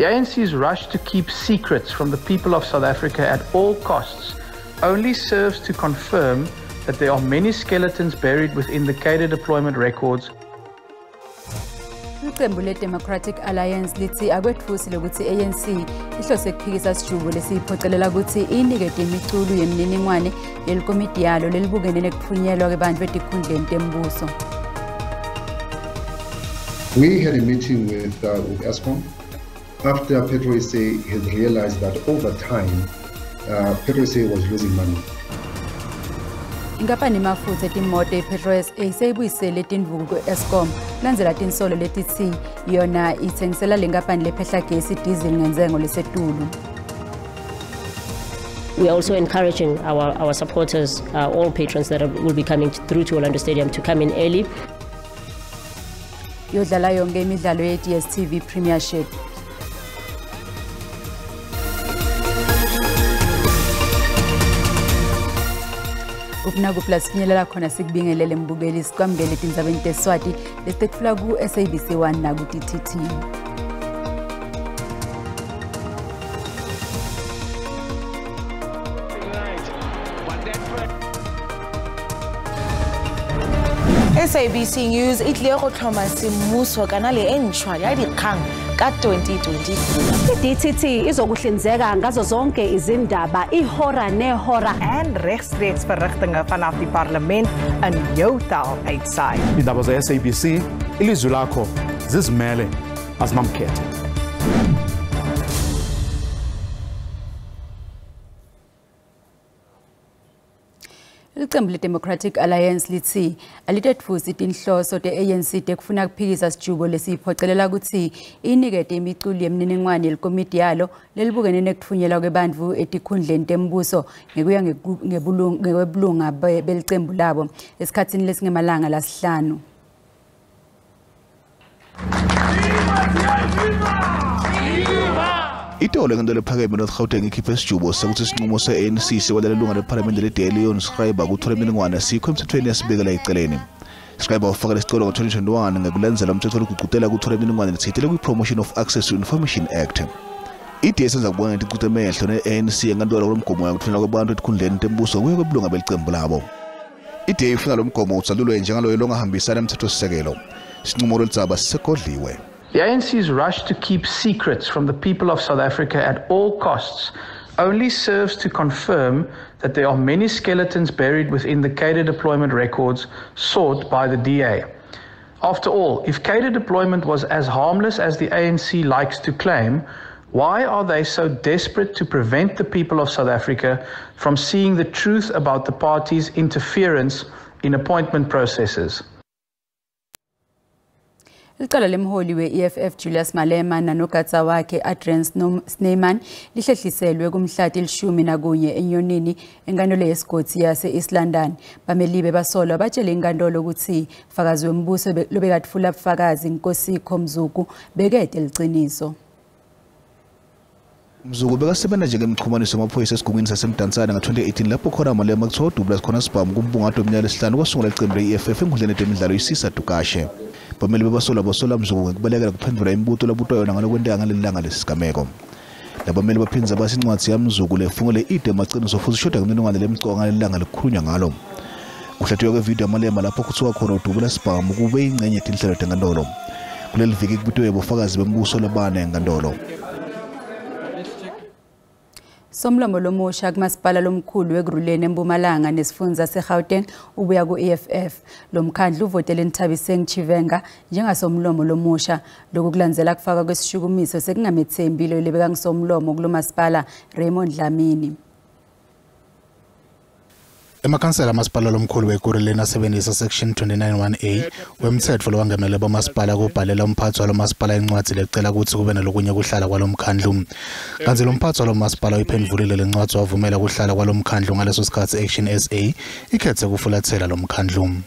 The ANC's rush to keep secrets from the people of South Africa at all costs only serves to confirm that there are many skeletons buried within the cadre deployment records. Iqembu le-Democratic Alliance lithi akwetfusi lokuthi ANC ihlose kuphikisa sijubo lesiyiphocelela ukuthi inikete imiculu yemininingwane yelikomidi yalo lelibukene nekutfunyelwa kwebantfu etikhundleni tembuso. We had a meeting with Eskom after PetroSA had realized that over time PetroSA was losing money. Inkampani yemafutsa etimoto iPetro-SA seyibuyisele tindvuku ku-Eskom kulandzela tinsolo letitsi yona itsengisela le nkampani lephehla gesi diesel ngentsengo lesetulu. We are also encouraging our supporters, all patrons that will be coming through to Orlando Stadium to come in early. Yodlala yonke imidlalo ye-DStv Premiership. Kuphi la sifinyelela khona sikubingelele mbukeli sikwamukele tindzabeni teswati lesitetfula ku-SABC 1 naku-DTT. SABC News e tlile go tlhoma semmuso kanale e ntšhwa ya dikgang ka 2023. I-DTT izokuhlinzeka ngazo zonke izindaba ihora nehora en regstreeks verrigtinge vanaf die parlement in jou taal uitsaai. Indaba ze-SABC, ilizwi lakho zizimele azinamkhethe. Iqembu le-Democratic Alliance lithi alitetfusi tinhloso te-ANC tekufuna kuphikisa sijubo lesiyiphocelela ukuthi inikete imiculu yemininingwane yelikomidi yalo lelibukene nekutfunyelwa kwebantfu etikhundleni tembuso ngekuya ngekwebulunga belicembu labo esikhatsini lesingemalanga lasihlanu. Itolo enkantolo ephakeme North Gauteng ikhiphe isijubo sekuthi isinqumo se-ANC sekwalela ilunga lephalamende le-DA Leon Schreiber ukuthola imininingwane asikho emthethweni yasibekela eceleni. Schreiber ufaka lesicelo ngo-2021 ngekulandzela umthetho olugqugqutela ukuthola imininingwane lethile kwi-Promotion of Access to Information Act. I-DA isenza kubona ngeticucu emehlo ne-ANC enkantolo kulomgomo yokuthunyelwa kwabantu etikhundleni tembuso kuye kwebulunga belicembu labo. I-DA ifuna lo mgomo udzalulwe njengaloyo longahambisani emthethosisekelo. Isinqumo loludzaba sisegodliwe. The ANC's rush to keep secrets from the people of South Africa at all costs only serves to confirm that there are many skeletons buried within the cadre deployment records sought by the DA. After all, if cadre deployment was as harmless as the ANC likes to claim, why are they so desperate to prevent the people of South Africa from seeing the truth about the party's interference in appointment processes? Licala lemholi we-EFF Julius Malema nanogatsa wakhe Adrian Snyman lihlehliselwe kumhlati 11 enyonini enkantolo yesigodzi yase-East London. Bameli bebasolwa batshele inkantolo ukuthi fakazi wembuso lobekatfula bufakazi Nkosikho Mzuku bekede liciniso. Mzuku bekasebenza njengemxhumanisi wamaphoyisa esigungwini saseMdantsane nga-2018 lapho khona Malema kuthiwa udubula khona sibhamu kumbungato weminyaka lesihlanu kwasungula iqembu le-EFF enkundleni yemidlalo iSisa Dukashe. Bameli bebasolwa basola Mzuku ngekubalekela kuphendvula imibuto labutwa yona ngalokwenteka ngaleli langa lesigameko. Labameli baphindza basi incwadzi yaMzuku lefungele ide emaciniso futhi ishoda ngemininingwane lemcoka ngaleli langa lekukhulunywa ngalo. Kuhlatshwa kwevidiyo yaMalema lapho kuthiwa khona udubula sibhamu kube ingxenye yetinhlelo tenkantolo. Kuleli viki kubitiwe bofakazi bembuso labane enkantolo. Somlomo lomusha kumasipala lomkhulu weKurhuleni eMpumalanga nesifundza seGauteng ubuya ku-EFF. Lo mkhandlu uvotele Nthabiseng Chivenga njengasomlomo lomusha. Lokhu kulandzela kufaka kwesishukumiso sekungamethembi lo lebekangisomlomo kulo masipala Raymond Dlamini. Emakhansela amasipala lomkhulu weKurhuleni asebenzisa section 29(1)A wemthetho lowangamele bomasipala kubhalela umphathi walomasipala incwadi lecela ukuthi kube nalokunye kuhlala kwalomkhandlu. Kanti lo mphathi walomasipala uyiphendvulile lencwadi wavumela kuhlala kwalomkhandlu ngaleso sikhathi Action SA ikhethe kufulathela lomkhandlu.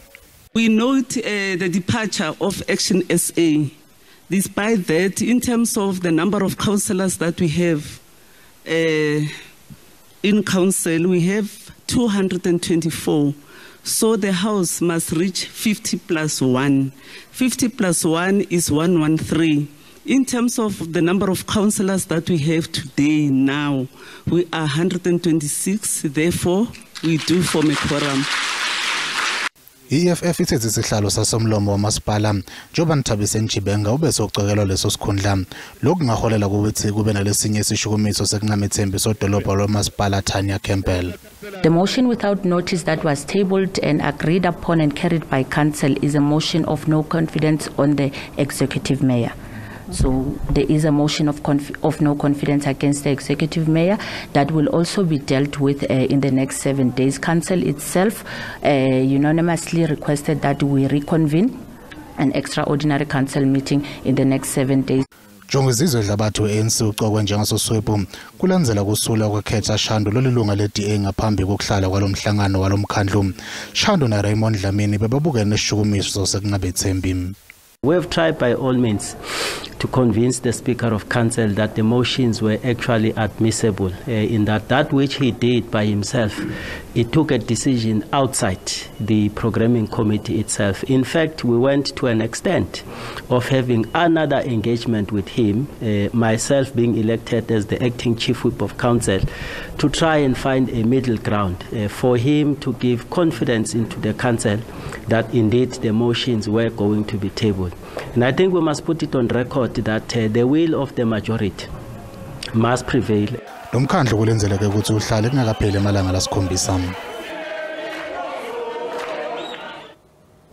We note the departure of Action SA. Despite that, in terms of the number of councillors that we have in council, we have 224. So the house must reach 50 plus 1. 50 plus 1 is 113. In terms of the number of councillors that we have today now, we are 126, therefore we do form a quorum. I-EFF ithethe isihlalo sasomlomo wamasipala njengoba Nthabiseng Chibenga ubese ucekelwa leso sikhundla. Lokhu kungaholela ukuthi kube nalesinye isishukumiso sekungamethembi sodolobha lwamasipala Tanya Campbell. The motion without notice that was tabled and agreed upon and carried by council is a motion of no confidence on the executive mayor. So there is a motion of no confidence against the executive mayor that will also be dealt with in the next 7 days. Council itself unanimously requested that we reconvene an extraordinary council meeting in the next 7 days. Jongizizwe Dlabathi we-ANC ucokwe njengasoswebu kulandzela kusula kwekhetha Shandu lolilunga le-DA ngaphambi kokuhlala kwalomhlangano walomkhandlu. Shandu na Raymond Dlamini bebabukene nesishukumiso sekungabethembi. We have tried by all means to convince the Speaker of Council that the motions were actually admissible, in that which he did by himself, he took a decision outside the programming committee itself. In fact, we went to an extent of having another engagement with him, myself being elected as the acting chief whip of council, to try and find a middle ground for him to give confidence into the council that indeed the motions were going to be tabled. And I think we must put it on record that the will of the majority must prevail. Lo mkhandlu kulindeleke ukuthi uhlale kungakapheli emalanga lasikhombisa.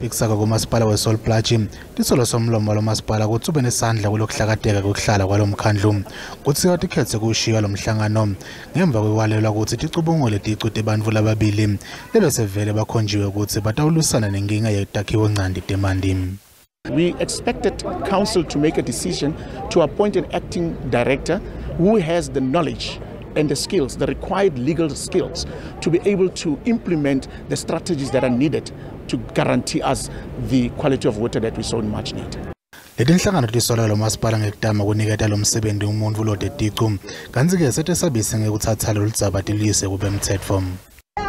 Ikusaka kumasipala weSol Plaatje lisolo somlomo lomasipala ukuthi ube nesandla kulokuhlakateka kokuhlala kwalomkhandlu. Kuthiwa tikhethe kushiya lomhlangano ngemva kwekwalelwa ukuthi ticubungule ticu tebantfu lababili lebesevele bakhonjiwe ukuthi batawulwisana nenkinga yetakhiwo ncandi temandi. We expected council to make a decision to appoint an acting director who has the knowledge and the skills, the required legal skills, to be able to implement the strategies that are needed to guarantee us the quality of water that we so much need. Letinhlangano tisola lomasipala ngekutama kuniketa lomsebenzi umuntfu lodeticu kantsi-ke setesabise ngekuthatha loludzaba tilise kube mtsetfo.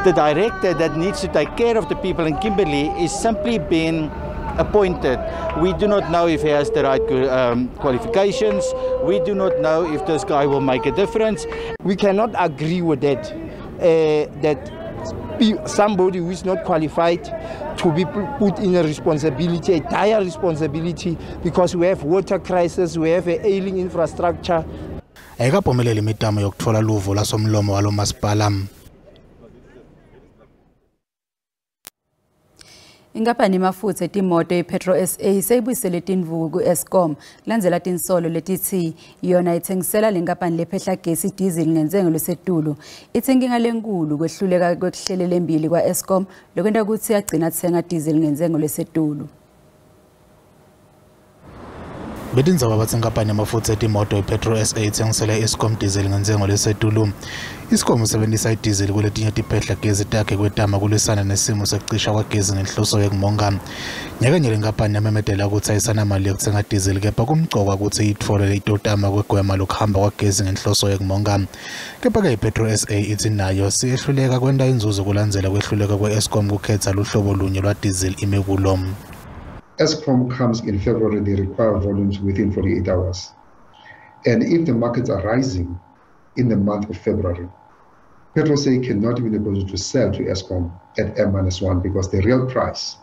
The director that needs to take care of the people in Kimberley is simply being appointed. We do not know if he has the right qualifications. We do not know if this guy will make a difference. We cannot agree with that, that somebody who is not qualified to be put in a responsibility, a dire responsibility, because we have water crisis, we have an ailing infrastructure. Ayikaphumeleli imitamo yokutfola luvo lwasomlomo walomasipala. Inkampani yemafutsa etimoto iPetro SA seyibuyisele tindvuku ku-Eskom kulandzela tinsolo letithi yona ithengisela lenkampani lephehla gesi diesel ngentsengo lesetulu. Itsi inkinga lenkulu kwehluleka kwekuhlelela embili kwa-Eskom lokwenta kutsi agcina atsenga diesel ngentsengo lesetulu. Betindzaba batsi inkampani yemafutsa etimoto iPetro SA ithengisela i-Eskom diesel ngentsengo lesetulu. Eskom usebentisa idizeli kuletinye tiphehla gezi takhe kwetama kulwisana nesimo sekucisha kwagezi ngenhloso yekumonga. Nyakenye lenkampani yamemedela kutsi ayisanamali yekutsenga dizeli kepha kumcoka kutsi iyitfole leyitotama kwegwema lokuhamba kwagezi ngenhloso yekumonga. Kepha-ke iPetro SA itsi nayo siyehluleka kwenta inzuzo kulandzela kwehluleka kwe-Eskom kukhetsa luhlobo lunye lwadizeli ime kulo. Eskom comes in February, they require volumes within 48 hours. And if the markets are rising in the month of February, Petro SA cannot be in a position to sell to Eskom at M-1 because the real price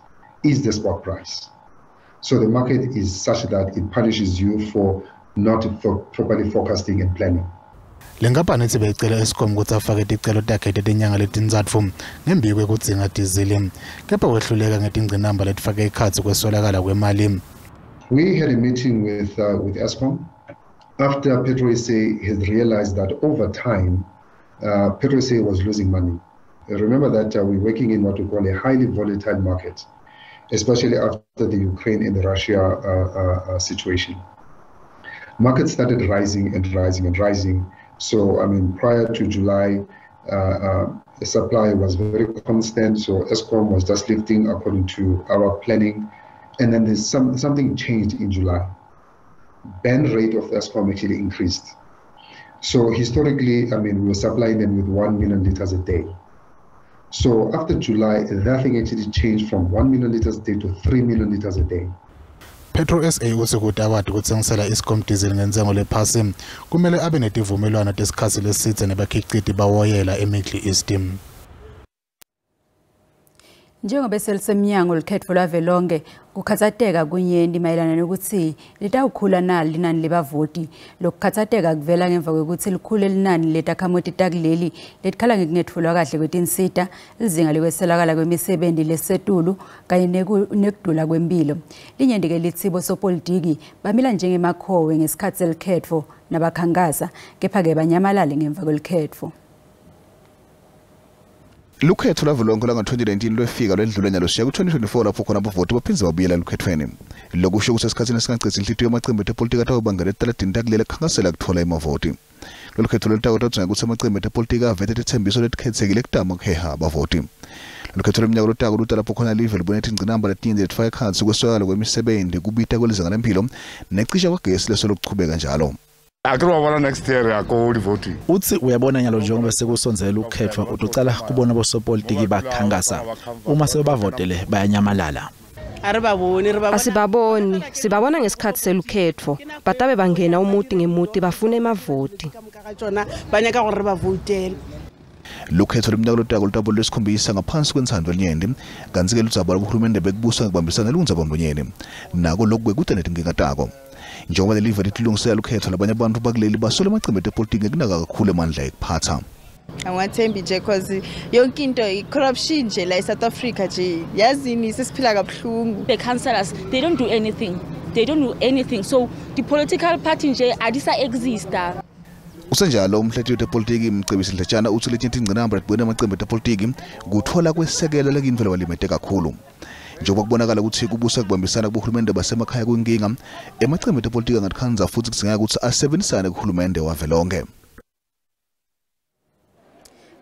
is the spot price. So the market is such that it punishes you for not properly forecasting and planning. Lenkampani itsi beyicela Eskom kutsi afake ticelo takhe tetinyanga letintsatfu ngembi kwekudzinga dizili kepha wehluleka ngetingcinamba letifake ekhatsi kweswelakala kwemali. We had a meeting with Eskom after Petro SA has realized that over time Petro SA was losing money. Remember that we're working in what we call a highly volatile market, especially after the Ukraine and the Russia situation. Markets started rising and rising and rising. So, I mean, prior to July, the supply was very constant. So Eskom was just lifting according to our planning. And then there's something changed in July. Burn rate of Eskom actually increased. So historically, I mean, we were supplying them with 1 million liters a day. So after July, that thing actually changed from 1 million liters a day to 3 million liters a day. Petro SA utsi kute akwati kutsengisela Eskom diesel ngentsengo lephasi kumele abe netivumelwano tesikhatsi lesidze nebakhiciti bawoyela eMiddle East. Njengoba selisemnyango lukhetfo lwavelonkhe kukhatsateka kunyenti mayelana nokuthi litawukhula nali linani lebavoti. Lokukhatsateka kuvela ngemva kwekutsi likhule linani letakhamuti takuleli letikhala ngekungetfulwa kahle kwetinsita, lizinga lekweselakala kwemisebenti lesetulu kanye nekudula kwempilo. Linyenti-ke litsi bosopolitiki bamila njengemakhowe ngesikhatsi selikhetfo nabakhankasa, kepha-ke banyamalale ngemva kwelikhetfo. Lukhetfo lwavelonkhe lwanga-2019 lwefika lwendlula nyalo siya ku-2024 lapho khona abavoti baphindze babuyela elukhethweni. Lokusho kutsi esikhatsini esingacitsi inhlitiyo yamacembu etepolitiki atawubangela etaladini takuleli ekukhankasela kutfola emavoti. Lolu khetfo lolutako lutawudzinga kutsi amacembu etepolitiki avete tetsembiso letikhetsekile kutama kuheha abavoti. Lukhetfo lweminyaka lotako luta lapho khona live libone tingcinamba letinyenti letifaka ekhatsi kweswelakala kwemisebenti, kubita kwelizinga lemphilo necisha kwagesi lesolokuchubeka njalo. Utsi uyabona nyalo njengoba sekusondzela ukhetfwa utoqala kubona bosopolitiki bakhankasa uma sebavotele bayanyamalala. Asibaboni, sibabona ngesikhatsi selukhetfo batabe bangena umuti ngemuti bafuna emavoti. Lukhetfo lweminyaka lotako lutabo lwesikhombisa ngaphansi kwentsandvo lenyenti kantsi-ke ludzaba lwabohulumende bekubusa ngekubambisana lundzabamlonyeni nako loku kwekuta netinkinga tako. Njengoba lelive litilungisela lukhetfo labanye abantu bakuleli basola emacembu etepolitiki ngekunaka kakhulu emandla ekuphatsa. Angiwathembi nje cause yonke into i-corruption nje la e-South Africa nje yazini sesiphila kabuhlungu. The councillors, they don't do anything. They don't do anything. So the political party nje adisa exista. Kusenjalo umhleti wetepolitiki Mcebisi Ndletshana utsi letinye tingcinamba letibukene nemacembu etepolitiki kutfola kwesekelo lekuyintfo lebalimete kakhulu. Njengoba kubonakala kutsi kubusa kubambisana kubohulumende basemakhaya kuyinkinga, emacembu etepolitiki angatikhandza futsi kudzingeka kutsi asebenzisane kuhulumende wavelonkhe.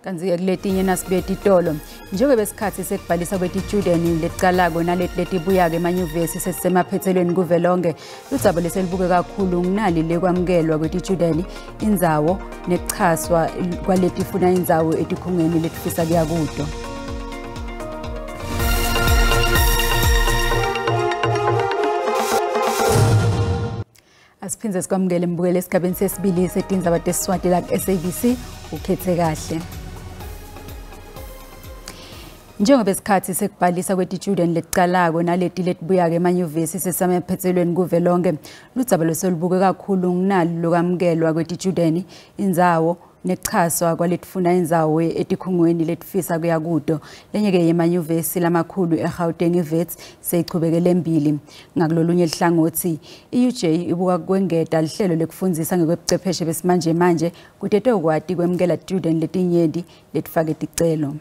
Kantsi-ke kuletinye nasibuye titolo njengoba isikhatsi sekubhalisa kwetitjudeni leticalako naleti letibuyako emanyuvesi sesisemaphethelweni kuvelonkhe, ludzaba leselibuke kakhulu ngunali lekwamukelwa kwetitjudeni indzawo nekuchaswa kwaletifuna indzawo etikhungweni letifisa kuya kuto. Asiphindze sikwamukele mbukele esigabeni sesibili setindzaba teSiswati la ku-SABC ukhethe kahle. Njengoba isikhatsi sekubhalisa kwetitjudeni leticalako naleti letibuyako emanyuvesi sesamephethelweni kuvelonkhe, ludzaba losolubuke kakhulu ngunali lokwamukelwa kwetitjudeni indzawo nekuchaswa kwaletifuna indzawo etikhungweni letifisa kuya kuto. Lenye-ke yemanyuvesi lamakhulu eGauteng iWits seyichubekele embili. Ngakulolunye luhlangotsi i-UJ ibuka kwengeta lihlelo lekufundzisa ngekwebuchwepheshe besimanjemanje kute tokwati kwemukela titjudeni letinyenti letifake ticelo.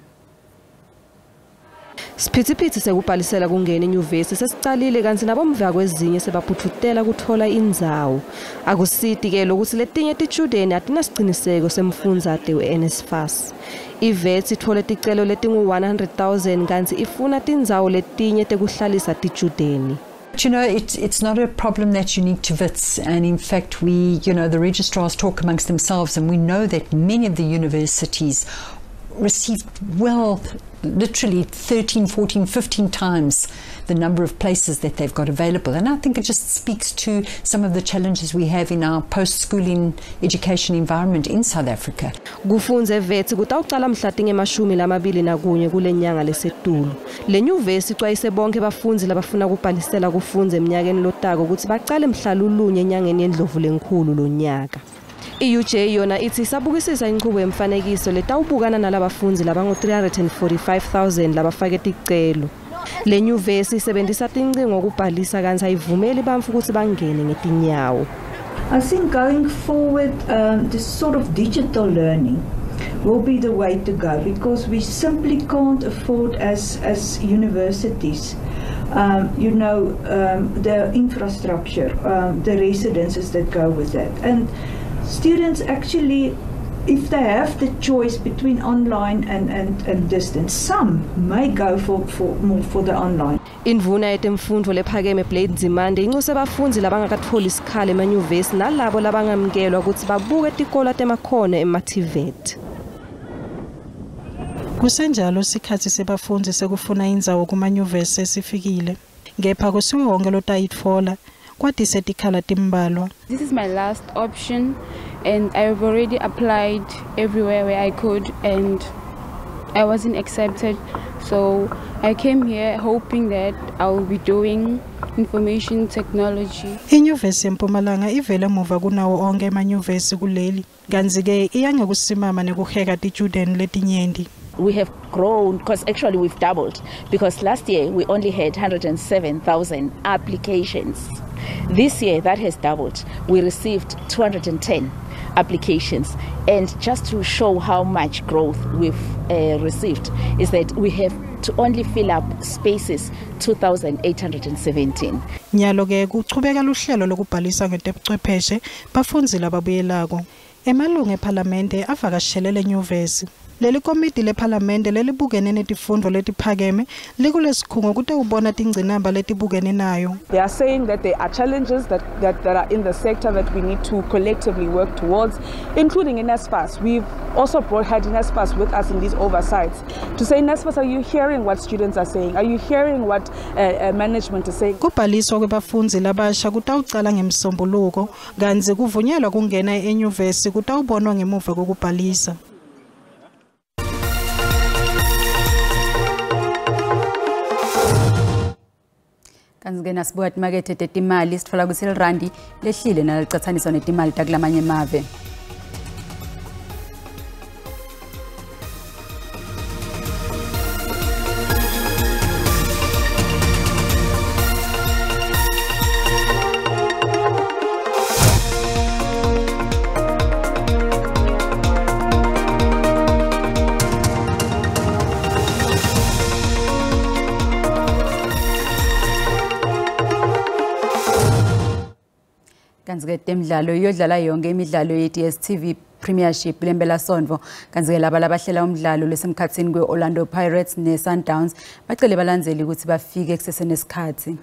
Siphithiphithi sekubhalisela kungena enyuvesi sesicalile kantsi nabomva kwezinye sebaphuthutela kutfola indzawo. Akusiti-ke lokuthi letinye titjudeni atinasiciniseko semfundzate we-NSFAS. IWits itfole ticelo letingu-100,000 kantsi ifuna tindzawo letinye tekuhlalisa titjudeni. But you know, it's not a problem that's unique to Wits, and in fact, we, you know, the registrars talk amongst themselves, and we know that many of the universities received, well, literally 13, 14, 15 times the number of places that they've got available. And I think it just speaks to some of the challenges we have in our post-schooling education environment in South Africa. Kufundza eWits kutawucala mhla tinge-21 kule nyanga lesetulu. Le nyuvesi icwayise bonke bafundzi labafuna kubhalisela kufundza eminyakeni lotako kutsi bacale mhla lulunye enyangeni yeNdlovu lenkhulu lonyaka. I-UJ yona ithi isabukisisa inchubo yemfanekiso letawubukana nalabafundzi labangu-345,000 labafake ticelo. Le nyuvesi isebenzisa tincingo kubhalisa kantsi ayivumeli bantfu kutsi bangene ngetinyawo. I think going forward, this sort of digital learning will be the way to go, because we simply can't afford as universities, the infrastructure, the residences that go with that. And students actually, if they have the choice between online and distance, some may go for more for the online. Indvuna yetemfundvo lephakeme Blade Nzimande incuse bafundzi labangakatfoli isikhala emanyuvesi nalabo labangamukelwa kutsi babuke tikolo temakhono ema-TVET. Kusenjalo sikhatsi sebafundzi sekufuna indzawo kumanyuvesi sesifikile. Kepha kusiwo wonke lotayitfola kwatise tikhala timbalwa. This is my last option and I've already applied everywhere where I could and I wasn't accepted. So I came here hoping that I will be doing information technology. Inyuvesi yeMpumalanga ivele emuva kunawo onke emanyuvesi kuleli. Kantsi-ke iya ngekusimama nekuheka titjudeni letinyenti. We have grown because actually we've doubled, because last year we only had 107,000 applications. This year that has doubled. We received 210 applications. And just to show how much growth we've received is that we have to only fill up spaces 2,817. Nyalo-ke kuchubeka luhlelo lokubhalisa ngetebuchwepheshe bafundzi lababuyelako. Emalungu ephalamende avakashele lenyuvesi. Leli komiti lephalamende lelibukene netifundvo letiphakeme likulesikhungo kute ubona tingcinamba letibukene nayo. They are saying that there are challenges that are in the sector that we need to collectively work towards, including in NSFAS. We've also had NSFAS with us in these oversights to say, NSFAS, are you hearing what students are saying? Are you hearing what management is saying? Kubhaliswa kwebafundzi labasha kutawucala ngemsombuluko kantsi kuvunyelwa kungena enyuvesi kutawubonwa ngemuva kokubhalisa. Kanti-ke nasibuka timakethe tetimali sitfola kutsi lirandi lehlile nalicatsaniswa netimali takulamanye emave. Kanti-ke temidlalo iyodlala yonke imidlalo ye-DStv Premiership lempelasonto. Kanti-ke laba labahlela umdlalo lesemkhatsini kwe-Orlando Pirates ne-Sundowns bacele balandzeli ukuthi bafike kusesenesikhathi.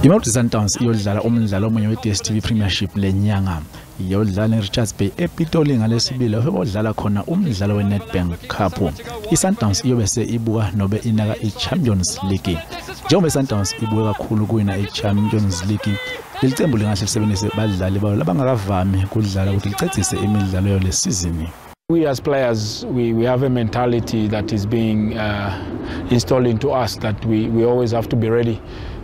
Imamelodi Sundowns iyodlala umdlalo omunye we-DStv Premiership lenyanga. Iyodlala neRichards Bay ePitoli ngalesibili lapho bodlala khona umdlalo we-Nedbank Cup. I-Sundowns iyobe se ibuka nobe inaka i-Champions League. Njengoba i-Sundowns ibuke kakhulu kuwina i-Champions League, leli cembu lingahle lisebenzise badlali balo labangakavami kudlala ukuthi licedzise imidlalo yayo lesizini. We as players, we have a mentality that is being installed into us that we always have to be ready.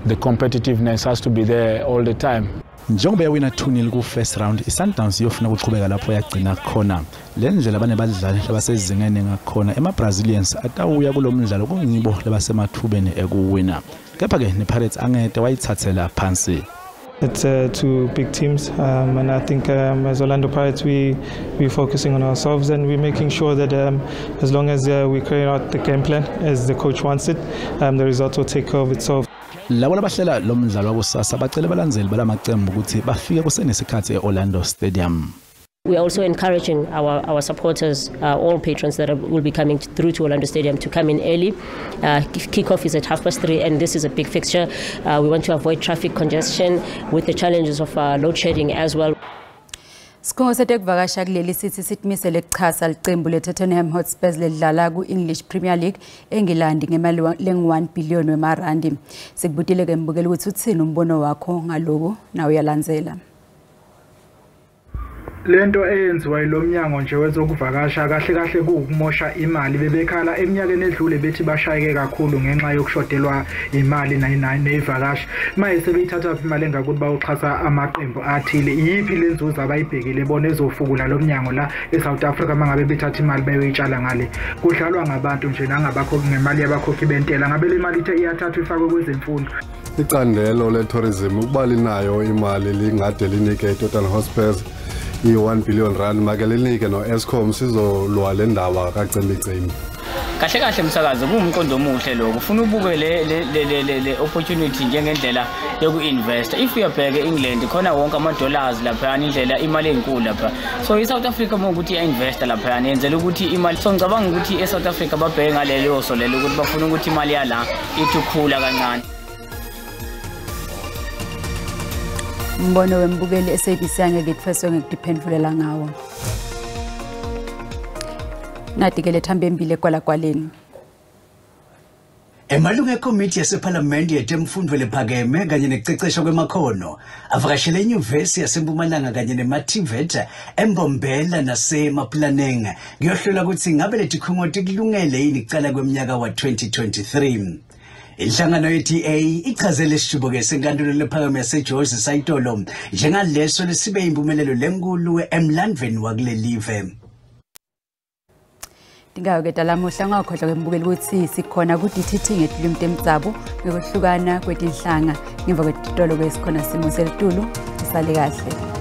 The competitiveness has to be there all the time. Njengoba yawina 2-0 ku-first round, i-Sundowns iyofuna ukuchubeka lapho yagcina khona. Le ndlela banebadlali labasezingeni ngakhona ema-Brazilians atawuya kulo mdlalo kungibo labasemathubeni ekuwina. Kepha-ke ne-Pirates angete wayithathela phansi. It's two big teams, and I think as Orlando Pirates we're focusing on ourselves and we're making sure that as long as we carry out the game plan as the coach wants it, the result will take care of itself. Labo labahlela lo mdlalo wakusasa bacele balandzeli balamacembu ukuthi bafike kusenesikhathi e-Orlando Stadium. We are also encouraging our supporters, all patrons that will be coming through to Orlando Stadium to come in early. Kickoff is at 3:30, and this is a big fixture. We want to avoid traffic congestion with the challenges of load shedding as well. Sikhungo setekuvakasha kuleli sithi sitimisele kuchasa licembu le-Tottenham Hotspurs ledlala ku-English Premier League eNgilandi ngemali lengu-1 billion wemarandi. Sikubutile-ke mbukeli ukuthi uthini umbono wakho ngaloku nawe uyalandzela. Lento eyenziwa yilomnyango nje wezokuvakasha kahle kahle kuwukumosha imali. Bebekhala eminyakeni edlule bethi bashayeke kakhulu ngenxa yokushodelwa imali neyivakashi. Manje sebeyithatha phi imali engakuthi bayoxhasa amaqembu athile? Iyiphi le nzuzo abayibhekile bona ezofukula lo mnyango la eSouth Africa mangabe bethatha imali beyoyitshala ngale? Kudlalwa ngabantu nje nangabakho ngemali yabakhokhi bentela. Ngabe le mali ithe iyathathwa ifakwe kwezemfundo? Icandelo le-tourism ukuba linayo imali lingade linike i-Tottenham Hotspurs i-1 billion rand, make linike no-Eskom sizolwa le ndaba kacimbi-cimbi. Kahle kahle msakazo, kuwumqondo omuhle lokho. Ufuna ubuke le opportunity njengendlela yoku-investa. If uyabheka e-England khona wonke ama-dollars laphayana, indlela imali enkulu lapha. So i-South Africa uma ukuthi iya-investa laphayana yenzela ukuthi imali. So ngicabanga ukuthi e-South Africa babheke ngalelo so lelo ukuthi bafuna ukuthi imali yala ithi ukukhula kancane. Umbono wembukeli SABC angeke ithweswe ngekutiphendvulela ngawo. Nati-ke lethambe embili ekwalakwaleni. Emalungu ekomiti yasephalamende yetemfundvo lephakeme kanye nekuceceshwa kwemakhono avakashele inyuvesi yaseMpumalanga kanye nema-TVET eMbombela naseMapulaneng kuyohlola kutsi ngabe letikhungo tikulungele yini kucala kwemnyaka wa-2023. Inhlangano ye-DA ichaze lesishubo-ke senkantolo lephakeme yaseJozi sayitolo njengaleso lesibe impumelelo lenkulu emlandvweni wakulelive. Tingayo-ke talamuhla ungakhohlwa kwembukeli kutsi sikhona ku-DTT ngetilwimi temdzabu ngekwehlukana kwetinhlanga. Ngemva kwetitolo-ke sikhona simo selitulu. Sisale kahle.